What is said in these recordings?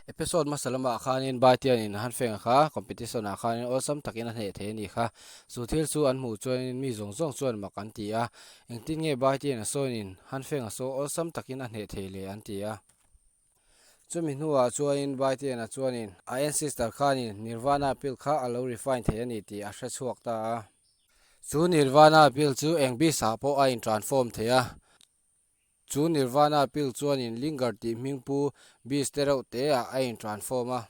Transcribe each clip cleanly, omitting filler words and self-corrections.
Episode hmasa lamah khanin Baitianin Han Feng-a kha competition ah khanin awlsam takin a hneh thei a nih kha. Chu thil chu an hmuh chuanin mi zawng zawng chuan mak an ti a, engtin nge Baitian a sawnin Han Feng-a saw awlsam takin a hneh thei le an ti a. Chumi hnuah chuanin Baitiana chuanin a ancestor khanin Nirvana pill kha a lo refine thei a ni tih a hre chhuak ta a. Chu Nirvana pill chu eng beast ah pawh a intransform thei a. Chu Nirvana pill chuanin Linger tih hming pu beast te reuh te ah a intransform a.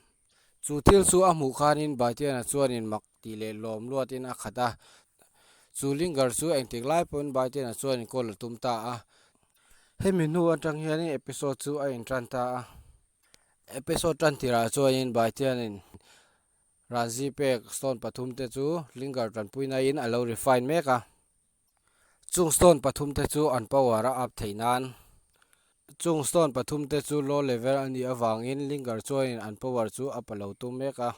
Chu thil chu a hmuh khanin Baitiana chuanin mak tih leh lawm luatin a khat a. Chu Linger chu engtik lai pawhin Baitiana chuanin kawl a tum ta a. Hemi hnu atang hianin episode chu a intran ta a. Episode tan tirah chuanin Baitianin Ranzi pek stone pathum te chu Linger tanpuinain a lo refine mek a. Chung stone pathum te chu an power a up theih nan. Chung stone pathum te chu low level a nih avangin Linger chuanin an power chu a pa lo tum mek a.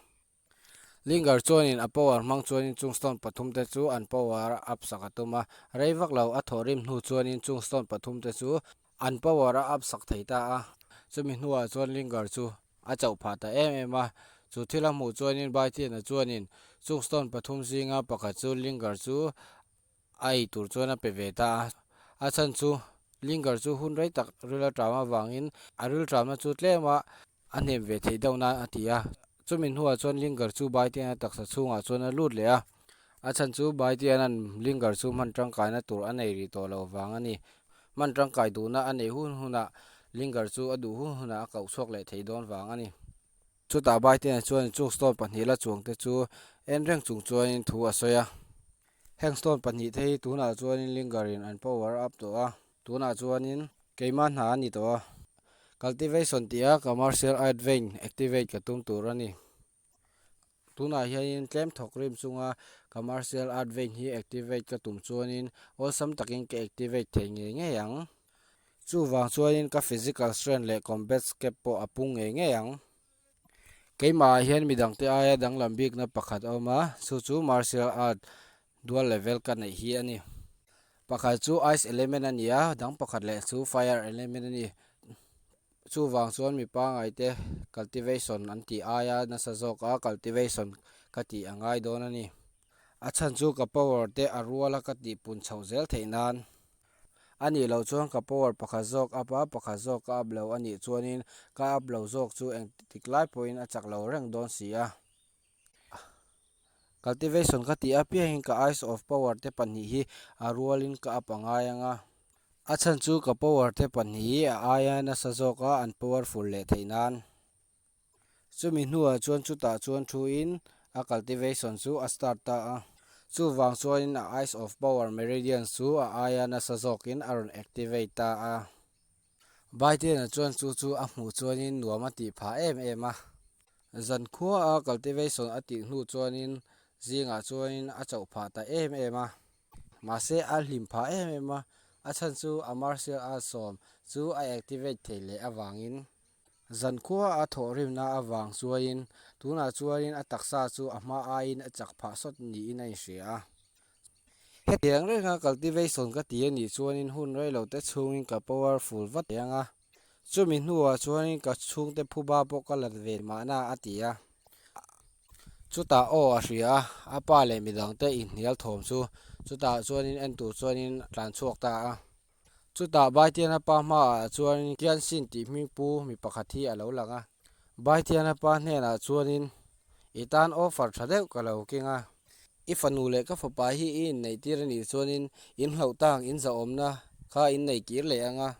Linger chuanin a power hmang chuanin chung stone pathum te chu an power a up sak a tum a. Rei vak lo a thawh rim hnu chuanin chung stone pathum te chu an power a up sak thei ta a. Chumi hnuah chuan Linger chu a chauh phah ta em em a. Chu thil a hmuh chuanin Baitiana chuanin chung stone pathum zinga pakhat chu Linger chu a ei tur chuan a pe ve ta a. A chhan chu Linger chu hun rei tak ril a ṭam avangin a ril ṭamna chu tlem a a hnem ve theih deuh nan a ti a. Chumi hnuah chuan Linger chu Baitiana taksa chhungah chuan a lut leh a. A chhan chu Baitiana'n Linger chu hman tangkaina tur a nei rih tawh loh vang a ni. Hman tangkai duhna a neih hun hunah Linger chu a duh hun hunah a koh chhuak leh thei dawn vang a ni. Chutah Baitiana chuan chung stone pahnih la chuangte chu en reng chung chuanin thu a sawi a. Heng stone pahnih te hi tunah chuanin Linger-in an power up tawh a, tunah chuanin keimah hna a ni tawh a. Cultivation tih a ka martial art vein activate ka tum tur a ni. Tunah hianin tlem thawk rim chunga ka martial art vein hi activate ka tum chuanin awlsam takin ka activate thei ngei ngei ang. Chuvang chuanin ka physical strength leh combat cap pawh a pung ngei ngei ang. Keimahah hian midangte aia danglam bikna pakhat a awm a, chu chu martial art dual level ka neih hi a ni. Pakhat chu ice element a ni a, dang pakhat leh chu fire element a ni. Chuvang chuan mi pangaite cultivation an tih aia nasa zawka cultivation ka tih a ngai dawn a ni. A chhan chu ka power te a ruala ka tihpun chhoh zel theih nan. A nih loh chuan ka power pakhat zawk up a, pakhat zawk ka up lo a nih chuanin ka up lo zawk chu engtik lai pawhin a chak lo reng dawn si a. Cultivation ka tih apiangin ka eyes of power te pahnih hi a rualin ka up a ngai ang a. A chhan chu ka power te pahnih hi a aia nasa zawk a an powerful leh theih nan. Chumi hnuah chuan chutah chuan thuin a cultivation chu a start ta a. Chuvang chuanin a Eyes of Power Meridians chu a aia nasa zawkin a rawn activate ta a. Biden-a chuan chu chu a hmuh chuanin nuam a tih phah em em a. Zankhua a cultivation a tih hnu chuanin zingah chuanin a chauh phah ta em em a. Mahse a hlim phah em em a, a chhan chu a martial arts sawm chu a activate thei leh avangin. Zankhua a thawhrimna avang chuain tunah chuanin a taksa chu a hma aiin a chak phah sawt niin a inhria a. Hetiang renga cultivation ka ti a nih chuanin hun reilo te chhungin ka powerful vat thei ang a, chumi hnuah chuanin ka chhungte phuba pawh ka lat ve mahna a ti a. Chutah aw a hria a, a pa leh midangte inhnial thawm chu chutah chuanin en tur chuanin a tlan chhuak ta a. Chutah Baitiana pa hmaah chuan Kiansin tih hming pu mi pakhat hi a lo lang a. Baitiana pa hnenah chuanin, I tan offer tha deuh ka lo keng a. I fanu leh ka fapa hi i inneih tir a nih chuanin in hlauh tang in zahawmna kha in nei kir leh ang a.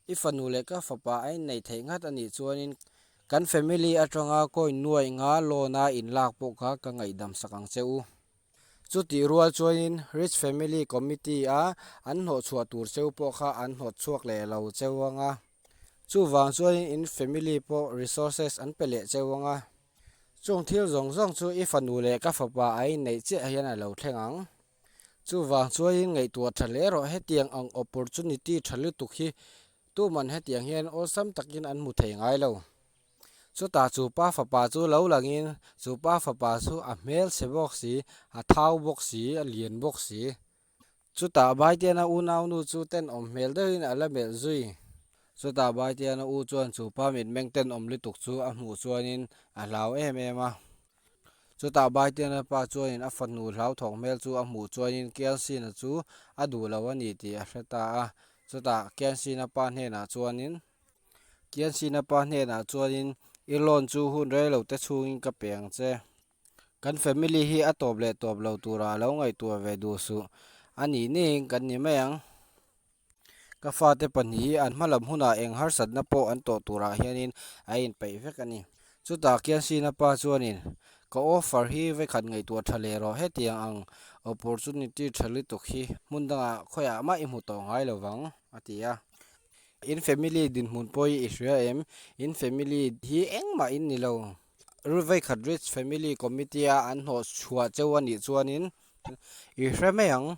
I fanu leh ka fapa a inneih theih nghat a nih chuanin kan family atanga coin nuai nga loan a inlak pawh kha ka ngaihdam sak ang che u. Chutih rual chuanin Rich Family Committee a an hnawhchhuah tur cheu pawh kha an hnawt chhuak leh lo cheu ang a. Chuvang chuanin in family pawh resources an pe leh cheu ang a. Chung thil zawng zawng chu i fanu leh ka fapa a inneih chiah hian a lo thleng ang. Chuvang chuanin ngaihtuah tha hle rawh hetiang ang opportunity tha lutuk hi tuman hetiang hian awlsam takin an hmu thei ngai lo. Chutah chu pa fapa chu lo langin chu pa fapa chu a hmel chhe bawk si, a thau bawk si, a lian bawk si. Chutah Baitiana unaunu chu tenawm hmel deuhin a la melh zui. Chutah Baitiana u chuan chu pa mitmeng tenawm lutuk chu a hmuh chuanin a hlau em em a. Chutah Baitiana pa chuanin a fanu hlauthawk hmel chu a hmuh chuanin Kiansina chu a duh lo a ni tih a hre ta a. Chutah Kiansina pa hnenah chuanin. Kiansina pa hnenah chuanin I loan chu hun rei lo te chhungin ka pe ang che. Kan family hi a tawp leh tawp lo turah a lo ngaihtuah ve duh suh. A nih niin kan ni mai ang. Ka fate pahnih hi an hma lam hunah eng harsatna pawh an tawh turah hianin a inpeih vek a ni. Chutah Kiansina pa chuanin, Ka offer hi vekhat ngaihtuah tha leh rawh, hetiang ang opportunity tha lutuk hi hmun dangah khawiah mah i hmu tawh ngai lo vang, a ti a. In family dinhmun pawh hi i hria em? In family hi engmah in ni lo. Vekhat Rich Family Committee a an hnawh chhuah cheu a nih chuanin i hre mai ang.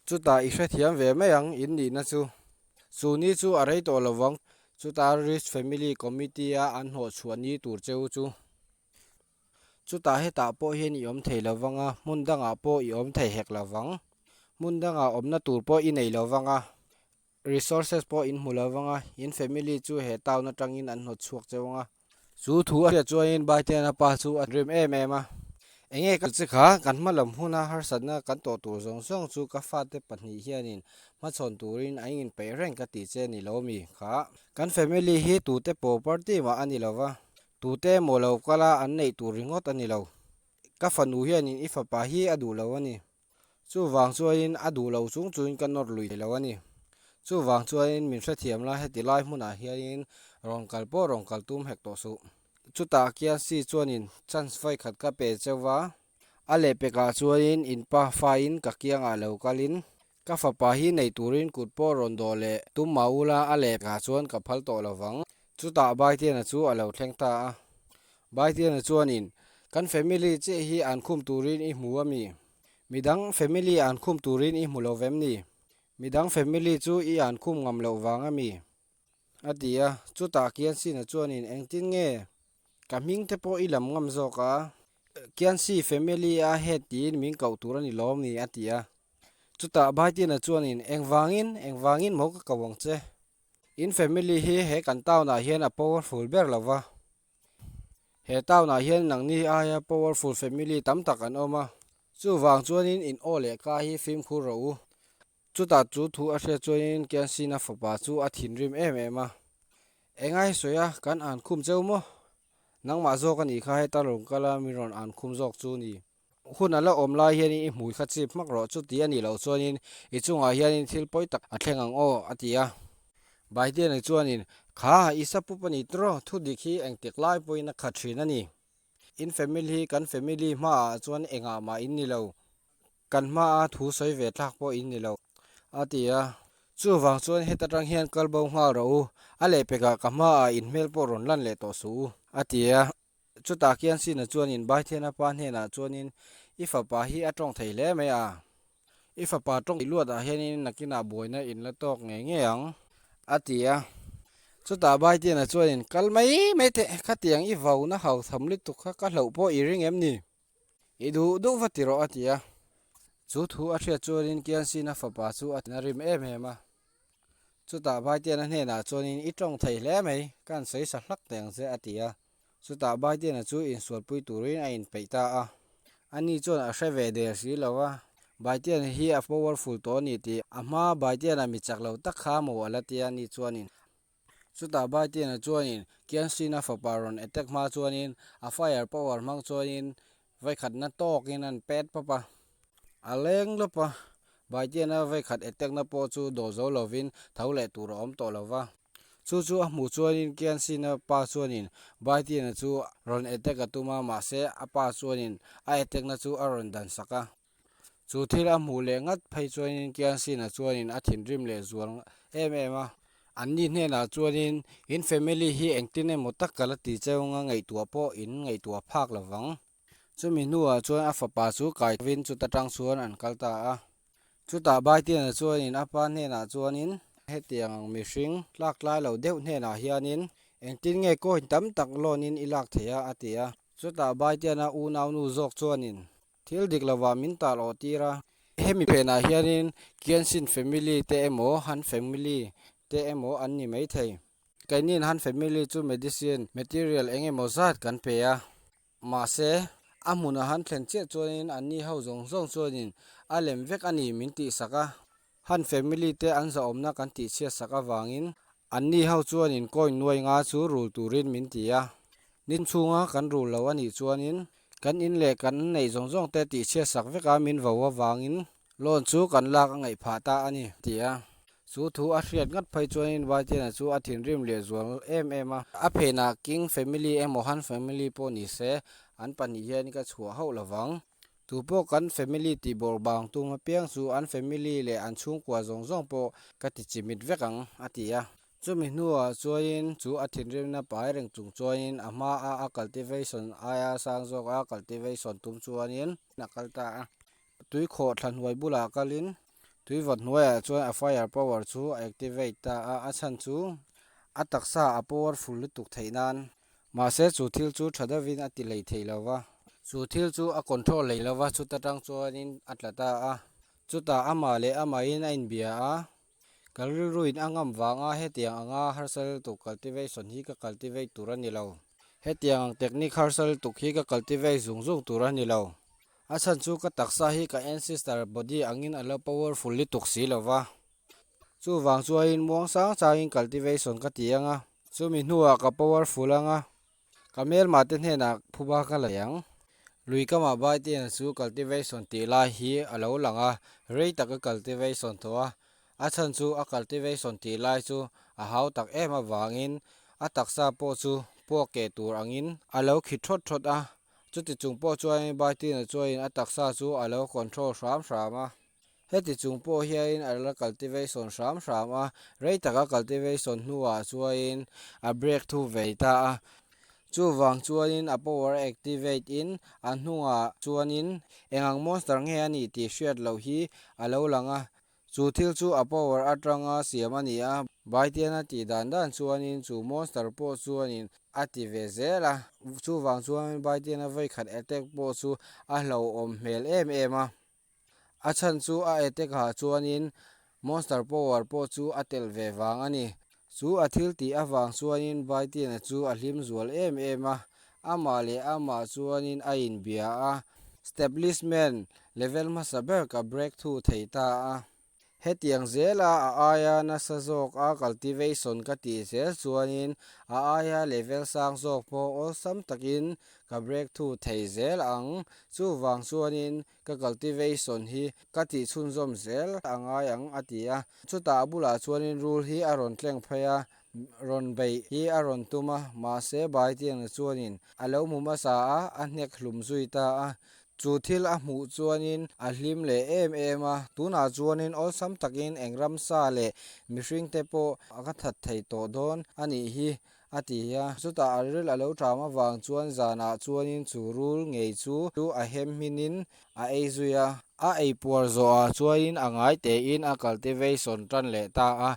Chutah i hrethiam ve mai ang in nihna chu. Chu ni chu a rei tawh lo vang. Chutah Rich Family Committee a an hnawh chhuah ni tur cheu chu. Chutah hetah pawh hian i awm thei lo vang a, hmun dangah pawh i awm thei hek lo vang. Hmun dangah awmna tur pawh i nei lo vang a, Resources pawh in hmu lo vang a, in family chu he town atangin an hnawt chhuak cheu ang a. Chu thu a hriat chuanin Baitiana pa chu a rim em em a. Enge ka che kha, kan hma lam huna harsatna kan tawh tur zawng zawng chu ka fate pahnih hianin hmachhawn turin a inpeih reng ka tih che ni lo mi kha. Kan family hi tute property mah a ni lo va, tute emaw lo kala an neih tur ringawt a ni lo. Ka fanu hianin i fapa hi a duh lo a ni. Chuvang chuanin a duh lo chung chungin ka nawr lui lo a ni. Chuvang chuanin min hrethiam la heti lai hmunah hianin rawn kal pawh rawn kal tum hek tawh suh. Chutah Kiansi chuanin chance vawi khat ka pe cheu va, a lehpekah chuanin in pa faiin ka kiangah lo kalin ka fapa hi nei turin kut pawh rawn dawh leh tum mah ula a lehpekah chuan ka phal tawh lo vang. Chutah Baitiana chu a lo thleng ta a. Baitiana chuanin kan family chiah hi an khum turin i hmu a mi? Midang family an khum turin i hmu lo vem ni? Midang family chu i an khum ngam loh vang a mi? A ti a, chutah Kiansina chuanin engtin nge ka hming te pawh i lam ngam zawk a? Kiansi family a head tiin min koh tur a ni lawm ni? A ti a. Chutah Bhaitina chuanin engvangin, engvangin maw ka ko ang che? In family hi he kan town ah hian a powerful ber lo va. He town ah hian nangni aia powerful family tam tak an awm a, chuvang chuanin in aw leh ka hi fimkhur rawh u. Chutah chu thu a hriat chuanin Kiansina fapa chu a thinrim em em a, Engai sawi a, kan an khum cheu maw? Nangmah zawk a nih kha heta rawn kal a min rawn an khum zawk chu ni. Hun a la awm lai hianin i hmui kha chip hmak rawh, chuti a nih loh chuanin i chungah hianin thil pawi tak a thleng ang aw, a ti a. Biden-a chuanin, Kha, i sa pup a ni tiraw, thu dik hi engtik lai pawhin a khat thin a ni. In family hi kan family hmaah chuan engah mah in ni lo, kan hmaa thu sawi ve thlak pawh in ni lo, a ti a. Chuvang chuan heta tang hian kal bo nghal rawh u, a lehpekah ka hmaah in hmel pawh rawn lan leh tawh suh u, a ti a. Chutah Kiansina chuanin Baithiana pa hnenah chuanin, I fapa hi a tawng thei hle mai a, i fapa tawng luatah hianin nakinah buaina in la tawk ngei ngei ang, a ti a. Chutah Baithiana chuanin, Kal mai mai teh, khatiang i vauna hautham lutuk kha ka hlauh pawh i ring em ni? I duh duh va ti rawh, a ti a. Chu thu a hriat chuanin Kiansina fapa chu a rim em em a. Chutah Baitiana hnenah chuanin i tawng thei hle mai, ka han sawi sa hlak teh ang che, a ti a. Chutah Baitiana chu insualpui turin a inpeih ta a. Ani chuan a hre ve der si lo a, Baitiana hi a powerful tawh a ni tih a hmaa Baitiana mi chak lo tak kha maw a la ti a, ani chuanin. Chutah Baitiana chuanin Kiansina fapa rawn attack hma chuanin a fire power hmang chuanin Vaikhatna tawkin an pet pawp a, a leng lawp a, Baitiana vaikhat attack-na pawh chu daw zo lovin tho leh tur a awm tawh lo va. Chu chu a hmuh chuanin Kiansina pa chuanin Baitiana chu rawn attack a tum a, mahse a pa chuanin a attack-na chu a rawn dan sak a. Chu thil a hmuh leh ngat phei chuanin Kiansina chuanin a thinrim leh zual em em a. Anni hnenah chuanin in family hi engtin emaw tak ka la ti cheu anga ngaihtuah pawh in ngaihtuah phak lo vang. Chumi hnuah chuan a fapa chu kaivin chuta tang chuan an kal ta a. Chutah Baitiana chuanin a pa hnenah chuanin hetiang ang mihring tlak tlai lo deuh hnenah hianin engtin nge coin tam tak loan in i lak theih a a ti a. Chutah Baitiana unaunu zawk chuanin Thil dik lovah min tal awh tir a. Hemi phenah hianin Kiansin family te emaw Han family te emaw an ni maithei. Keinin Han family chu medicine material eng emaw zat kan pe a. Mahse, a hmunah han thlen chiah chuanin anni ho zawng zawng chuanin a lem vek a ni min tihsak a. Han family te an zahawmna kan tihchhiat sak avangin anni ho chuanin coin nuai nga chu rul turin min ti a. Ni chhunga kan rul lo a nih chuanin kan in leh kan neih zawng zawng te tihchhiat sak veka min vo avangin loan chu kan lak a ngaih phah ta a ni, ti a. Chu thu a hriat ngat phei chuanin Vaitiana chu a thinrim leh zual em em a. A phenah King family emaw Han family pawh ni se an pahnih hian ka chhuah hauh lovang. Tu pawh kan family tih bawrh bang tum apiang chu an family leh an chhungkua zawng zawng pawh ka ti chimit vek ang, a ti a. Chumi hnuah chuanin chu a thinrimna pai reng chung chuanin a hmaa a cultivation aia sang zawka cultivation tum chuanin a kal ta a. Tui khawh thla hnuai bulah kalin tui vawt hnuaiah chuan a fire power chu a activate ta a, a chhan chu a taksa a powerful lutuk theih nan. Mahse chu thil chu tha deuhin a ti hlei thei lo va. Chu thil chu a control hlei lo va, chuta tang chuanin a tla ta a. Chutah amah leh amahin a inbia a, Ka rilruin a ngam vanga hetiang anga harsa lutuk cultivation hi ka cultivate tur a ni lo. Hetiang ang technique harsa lutuk hi ka cultivate zung zung tur a ni lo. A chhan chu ka taksa hi ka ancestor body angin a lo powerful lutuk si lo va. Chuvang chuain muang sang changin cultivation ka ti ang a, chumi hnuah ka powerful ang a, ka hmelma te hnenah phuba ka la ang. Lui kamah Baitiana chu cultivation tih lai hi a lo lang a, rei tak a cultivation tawh a, a chhan chu a cultivation tih lai chu a hau tak em avangin a taksa pawh chu puak keh tur angin a lo khi thawt thawt a, chuti chung pawh chuanin Baitiana chuanin a taksa chu a lo control hram hram a. Heti chung pawh hianin a la cultivation hram hram a, rei taka cultivation hnuah chuanin a break thu vei ta a. Chuvang chuanin a power activate in a hnungah chuanin eng ang monster nge a nih tih hriat loh hi a lo lang a. Chu thil chu a power atanga siam a ni a, Baitiana tih dan dan chuanin chu monster pawh chuanin a ti ve zel a. Chuvang chuan Baitiana vawikhat attack pawh chu a hlauhawm hmel em em a. A chhan chu a attack ah chuanin monster power pawh chu a telh ve vang a ni. Chu a thil tih avang chuanin Baitiana chu a hlim zual em em a, amah leh amah chuanin a inbia a, Stablishment level hmasa ber ka break through thei ta a. Hetiang zela a aia nasa zawk a cultivation ka tih zel chuanin a aia level sang zawk pawh awlsam takin ka break through thei zel ang. Chuvang chuanin ka cultivation hi ka tih chhunzawm zel a ngai ang a ti a. Chutah a bulah chuanin rul hi a rawn tleng phei a, rawn beih hi a rawn tum a, mahse Baitianga chuanin a lo hmu hmasa a, a hnek hlum zui ta a. Chu thil a hmuh chuanin a hlim leh em em a, tunah chuanin awlsam takin eng ramsa leh mihringte pawh a ka that thei tawh dawn a nih hi a ti a. Chutah a ril a lo ṭam avang chuan zanah chuanin chu rul ngei chu a hem hminin a ei zui a. A ei puar zawhah chuanin a ngai tein a cultivation ṭan leh ta a.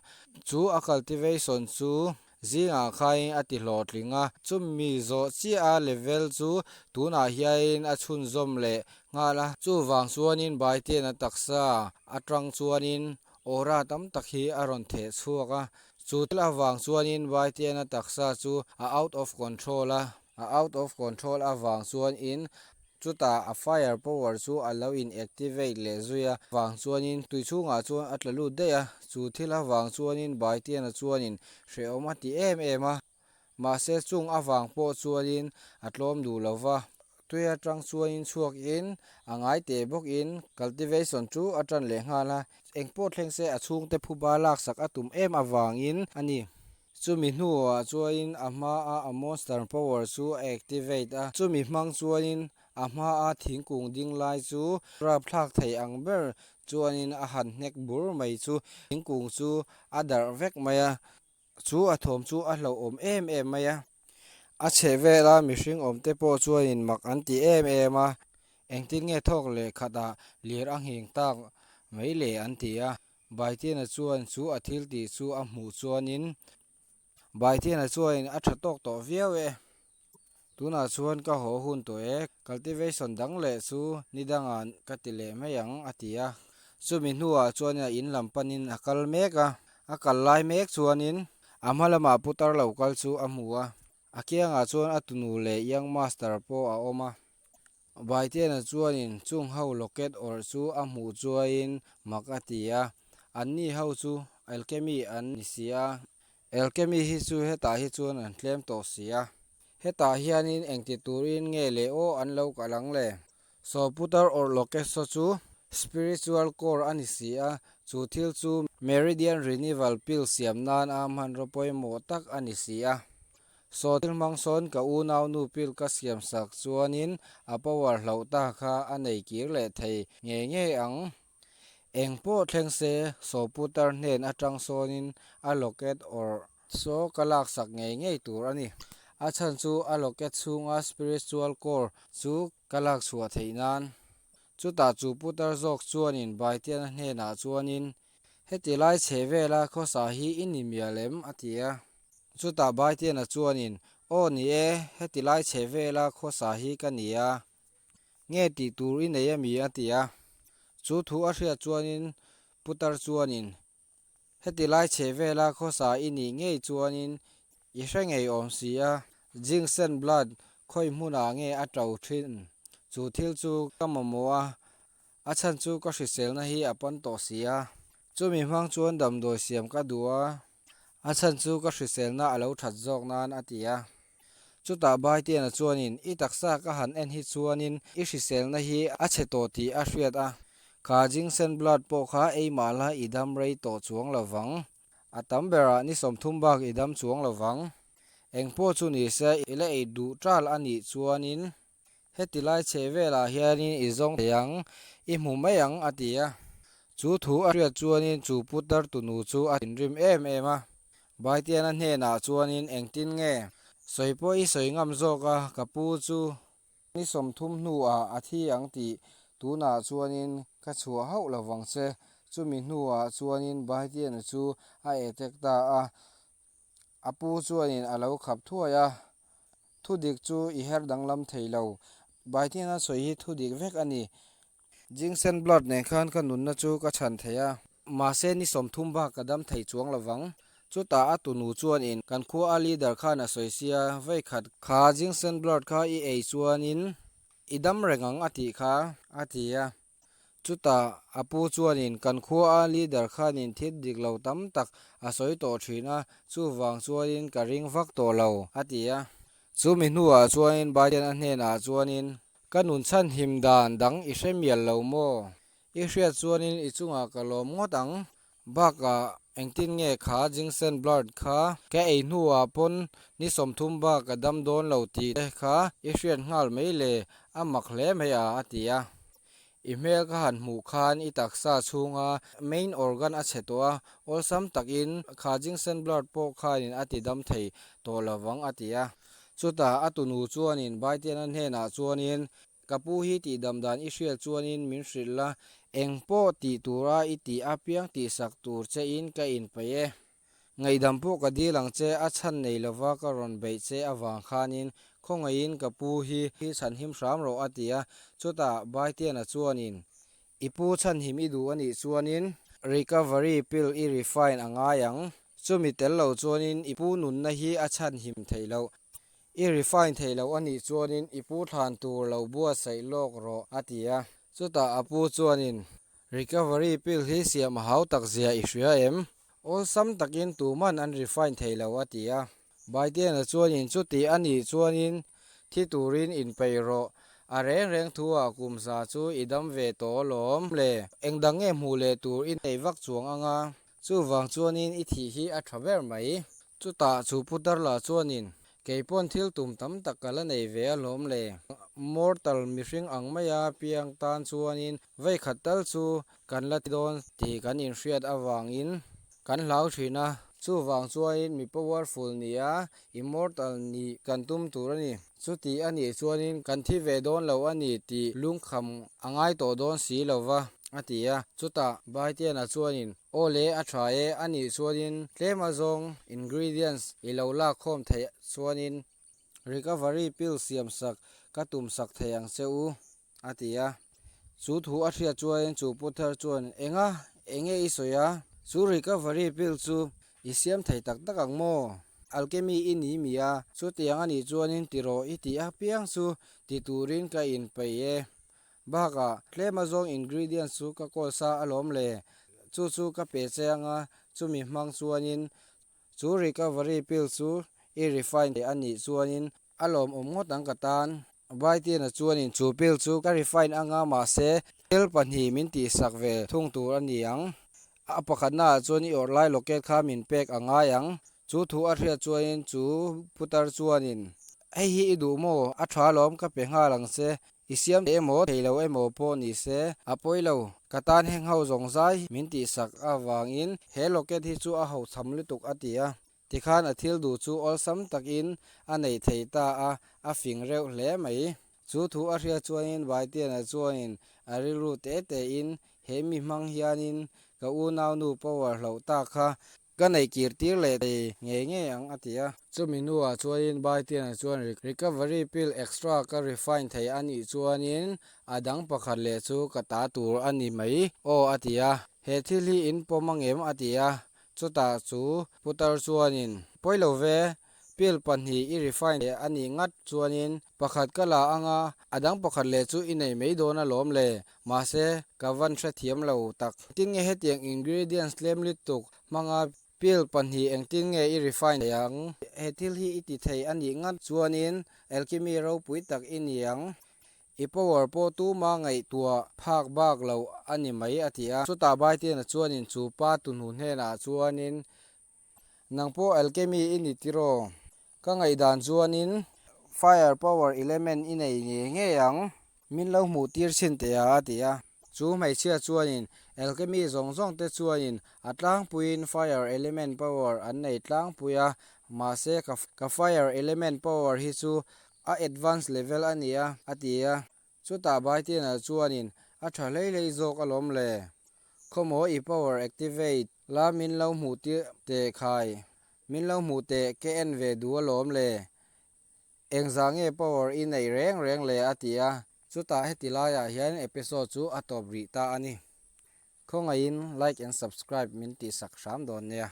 Chu a cultivation chu Zingah khain a ti hlawhtling a, chumi zawh chiah a level chu tunah hianin a chhunzawm leh nghal a. Chuvang chuanin Baitiana taksa atang chuanin aura tam tak hi a rawn theh chhuak a. Chu thil avang chuanin Baitiana taksa chu a out of control a, a out of control avang chuanin Chutah a fire power chu a lo in activate leh zui a vang chuanin tui chhungah chuan a tla lut daih a, chu thil avang chuanin Baitiana chuanin hrehawm a ti em em a, mahse chung avang pawh chuanin a tlawm duh lo va, tui atang chuanin chhuakin a ngai teh bawkin cultivation chu a tan leh nghal a, engpawh thleng se a chhungte phuba laksak a tum em avangin a ni. Chumi hnuah chuanin a hmaa a monster power chu a activate a, chumi hmang chuanin a hmaa thingkung ding lai chu rapthlak thei ang ber chuanin a han hnek bur mai chu thingkung chu a darh vek mai a, chu a thawm chu a hlauhawm em em mai a. A chheh vela mihring awmte pawh chuanin mak an ti em em a, engtin nge thawk leh khatah lir a nghing tak mai le an ti a. Baitiana chuan chu a thil tih chu a hmuh chuanin Baitiana chuanin a tha tawk tawh viau e. Tunah chuan ka haw hun tawh e, cultivation dang leh chu ni dangah ka ti leh mai ang a ti a. Chumi hnuah chuan a in lam panin a kal mek a, a kal lai mek chuanin. A hma lamah putar lo kal chu a hmu a, a kiangah chuan a tunu leh young master pawh a awm a. Baitiana chuanin chung ho locket awrh chu a hmuh chuaiin mak a ti a, anni ho chu alchemy an ni si a, alchemy hi chu hetah hi chuan an tlem tawh si a. Hetah hianin engti turin nge leh aw an lo kalh ang le? Saw putar awrh locket saw chu spiritual core a ni si a, chu thil chu meridian renewal pill siam nan a hmanraw pawimawh tak a ni si a. Saw thil hmang sawn ka unaunu pill ka siam sak chuanin a power hloh ta kha a nei kir leh thei ngei ngei ang. Eng pawh thleng se saw putar hnen atang sawnin a locket awrh Saw ka laksak ngei ngei tur a ni. A chhan chu a locket chhunga spiritual core chu ka lak chhuah theih nan. Chutah chu putar zawk chuanin Baitiana hnenah chuanin, Heti lai chhe vela khawsa hi i ni mial em? a ti a. Chutah Baitiana chuanin, Aw ni e, heti lai chhe vela khawsa hi ka ni a. Nge tih tur i nei a mi? a ti a. Chu thu a hriat chuanin putar chuanin, Heti lai chhe vela khawsa i nih ngei chuanin i hre ngei awm si a, Jingsen blood khawi hmunah nge a to thin? Chu thil chu ka mamawh a, a chhan chu ka hriselna hi a pan tawh si a. Chumi hmang chuan damdawi siam ka duh a, a chhan chu ka hriselna a lo that zawk nan a ti a. Chutah Baitiana chuanin, I taksa ka han en hi chuanin i hriselna hi a chhe tawh tih a hriat a, kha Jingsen blood pawh kha ei mah la i dam rei tawh chuang lo vang. A tam berah ni 30 bak i dam chuang lo vang. Eng pawh chu ni se i la ei duh tal a nih chuanin Heti lai chhe velah hianin i zawng thei ang, i hmu mai ang, a ti a. Chu thu a hriat chuanin chu putar tunu chu a thinrim em em a. Baitiana hnenah chuanin engtin nge sawi pawh i sawi ngam zawk a, ka pu chu ni 30 hnuah a thi ang tih tunah chuanin ka chhuah hauh lo vang che. Chumi hnuah chuanin Baitiana chu a etek ta a. A pu chuanin a lo khap thuai a, Thudik chu i her danglam thei lo. Baitiana sawi hi thudik vek a ni. Jingsen blood nen khan ka nunna chu ka chhan thei a. Mahse ni 30 bak ka dam thei chuang lovang. Chutah a tunu chuanin kan khua a leader khan a sawi sia, Veikhat kha Jingsen blood kha i ei chuanin i dam reng ang a tih kha, a ti a. Chutah a pu chuanin kan khua a leader khanin thil dik lo tam tak a sawi tawh thin a, chuvang chuanin ka ring vak tawh lo, a ti a. Chumi hnuah chuanin Biden a hnenah chuanin, Ka nun chhan him dan dang i hre mial lo maw? I hriat chuanin i chungah ka lawm ngawt ang. Bakah engtin nge kha Jingsen blood kha ka ei hnuah pawn ni 30 bak ka dam dawn lo tih te kha i hriat nghal mai le, a mak hle mai a, a ti a. I hmel ka han hmuh khan i taksa chhunga main organ a chhe tawh a, awlsam takin kha Jingsen blood pawh khanin a ti dam thei tawh lovang a ti a. Chutah a tunu chuanin Baitiana hnenah chuanin Ka pu hi tihdam dan i hriat chuanin min hrilh la, eng pawh tih tura i tih apiang tihsak tur chein ka inpeih e. Ngaihdam pawh ka dil ang che, a chhan nei lova ka rawn beih che avang khanin khawngaihin ka pu hi chhanhim hram rawh a ti a. Chutah Baitiana chuanin, I pu chhanhim i duh a nih chuanin recovery pill i refine a ngai ang, chumi tel lo chuanin i pu nunna hi a chhanhim theih loh. I refine theih loh a nih chuanin i pu thlan tur lo buatsaih lawk rawh, a ti a. Chutah a pu chuanin, Recovery pill hi siam a hau tak zia i hria em? Awlsam takin tuman an refine thei lo, a ti a. Baitiana chuanin chuti a nih chuanin thi turin inpeih rawh. A reng reng thu-ah kum za chu i dam ve tawh alawm le. Engdang nge hmuh leh tur i nei vak chuang ang a? Chuvang chuanin i thih hi a tha ber mai. Chutah chu putar lah chuanin, Kei pawn thil tum tam tak ka la nei ve alawm le. Mortal mihring ang maia piang tan chuanin veikhat tal chu kan la ti dawn tih kan inhriat avangin kan hlau thin a. Chuvang chuanin mi powerful nia immortal nih kan tum tur a ni. Chuti a nih chuanin kan thi ve dawn lo a ni tih lungkham a ngai tawh dawn si lo va, a ti a. Chutah Baitiana chuanin, Aw le, a tha e, a nih chuanin tlem azawng ingredients i lo lak khawm theih chuanin recovery pill siam sak ka tum sak thei ang che u, a ti a. Chu thu a hriat chuanin chu puthar chuan, Enga, enge i sawi a? Chu recovery pill chu. I siam thei tak tak ang maw? Alchemy i ni mi a, chutiang a nih chuanin ti rawh i tih apiang chu ti turin ka inpeih e. Bakah, tlem azawng ingredients chu ka kawl sa alawm le, chu chu ka pe che anga chumi hmang chuanin chu recovery pill chu i refine thei a nih chuanin a lawmawm ngawt ang ka tan. Baitiana chuanin chu pill chu ka refine anga mahse thil pahnih min tihsak ve thung tur a ni ang. A pakhatnaah chuan i awrh lai locket kha min pek a ngai ang. Chu thu a hriat chuanin chu putar chuanin, Hei hi i duh maw? A tha lawm ka pe nghal ang che. I siam thei emaw thei lo emaw pawh ni se, a pawi lo. Ka tan heng ho zawng zai min tihsak avangin he locket hi chu a hochham lutuk a ti a. Tikhan a thil duh chu awlsam takin a neih thei ta a, a fing reuh hle mai. Chu thu a hriat chuanin Vaitiana chuanin a rilru te tein he mi hmang hianin ka unaunu power hloh tak kha ka neih kir tir leh thei ngei ngei ang a ti a. Chumi hnuah chuanin Vaitiana chuan recovery pill extra ka refine thei a nih chuanin a dang pakhat leh chu ka ta tur a ni mai aw a ti a. He thil hi in pawm angem a ti a. Chutah chu putar chuanin, Pawi lo ve, pill pahnih i refine leh a nih ngat chuanin pakhat ka la anga a dang pakhat leh chu i nei mai dawn alawm le, mahse ka van hrethiam lo tak. Engtin nge hetiang ingredients tlem lutuk hmanga pill pahnih engtin nge i refine theih ang? He thil hi i ti thei a nih ngat chuanin alchemy ropui tak i ni ang. I power pawh tuma ngaihtuah phak bak lo a ni mai a ti a. Chutah Baitiana chuanin chu pa tuhnu hnenah chuanin, Nang pawh alchemy i ni tiraw? Ka ngaihdan chuanin fire power element i nei ngei ngei ang. Min lo hmuh tir chhin teh a a ti a. Chu hmeichhia chuanin alchemy zawng zawng te chuanin a tlangpuiin fire element power an nei tlangpui a, mahse ka fire element power hi chu A advance level a nia, a ti a. Chutah Baitiana chuanin, A tha hlei hlei zawk alawm le. Khawmaw i power activate la min lo hmuh tir teh khai. Min lo hmuh teh ke en ve duh alawm le. Engzah nge power i neih reng reng le a ti a. Chutah heti laiah hian episode chu a tawp rih ta a ni. Khawngaihin like and subscribe min tihsak hram dawn nia.